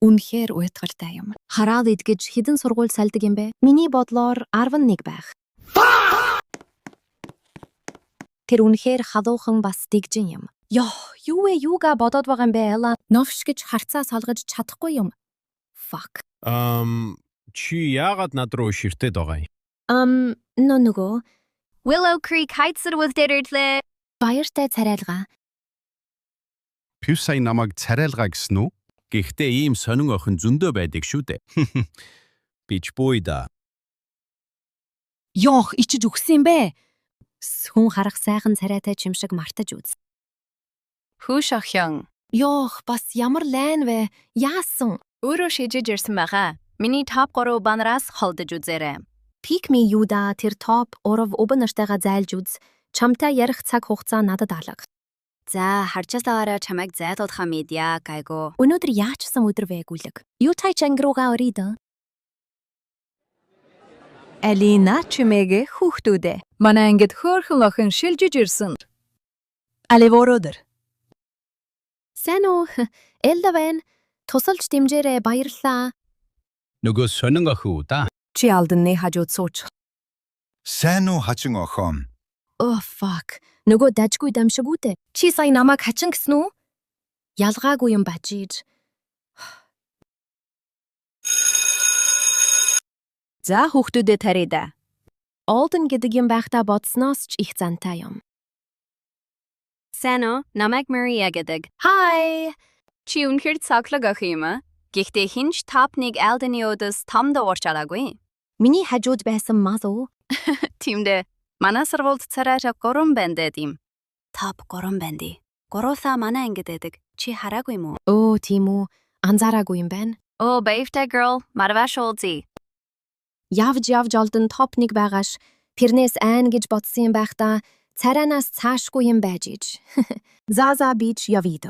Үнэхээр уйтгартай юм. Хараал идгэж хэдэн сургууль сольдог юм бэ? Миний бодлоор 11 байх. Тэр үнэхээр халуухан бас дэгжин юм. Йоо, юу вэ юугаа бодоод байгаа юм бэ, Элла? Новш гэж харцаа салгаж чадахгүй юм. Fuck. Чи яагаад над руу ширтээд байгаа юм? Нөө нөгөө Willow Creek Heights сургууль дээр ирлээ. Баяртай царайлгаа. Пүү сая намайг царайлгаа гэсэн үү? Гэхдээ ийм сонин охин зөндөө байдаг шүү дээ. Би ч буй да. Йоох, ичиж өгсөн юм бэ? Хүн харах сайхан царайтай чим шиг мартаж үз. Хүүш охин. Йоох, бас ямар лайн вэ? Яасан? Өөрөө шижиж ирсэн байгаа. Миний топ 3 банраас холдож үзээрэй. Pick me юу да, тэр топ 3 уба нартайгаа зайлж үз. Чамтай ярих цаг хугацаа надад алга. За, харчилтаагаараа чамайг зайлуулахаа мэдье, гайгүй. Өнөөдөр яачсан өдөр вэ гүлэг? Юутай чанг руугаа оръё дөө. Алина чимээгээ хүүхдүүдээ. Манай ангид хөөрхөн охин шилжиж ирсэн. Аливородер. Сайн уу? Элла байна. Тусалж дэмжээрэй, баярлалаа. Нөгөө сонин охин үү да? Чи алданны хажууд сууч. Сайн уу, хачин охин? Oh fuck. Нөгөө дажгүй дам шиг үү дээ. Чи сая намайг хачин гэсэн үү? Ялгаагүй юм бажиж. За, хүүхдүүдээ тарий да. Олден гэдэг юм байхдаа бодсноос ч их зантай юм. Сайн уу? Намайг Maria гэдэг. Hi. Чи үнэхээр цоглог охин юм аа. Гэхдээ хэн ч топ 1 Alden-ы өөдөөс том дуурч алаагүй. Миний хажууд байсан мал уу? Тийм дээ. Манай сургуульд царайтай 3 банд юм. Топ 3 банд. Гуруулаа манай ангид байдаг. Чи хараагүй юм уу? Өө, тийм үү. Анзаараагүй юм байна. Оо, баяртай girl. Маргааш уулзъя. Явж явж Олден топ 1 байгааш тэрнээс айн гэж бодсон юм байх та, царайнаас цаашгүй юм байж иж. За за, би ч явъя.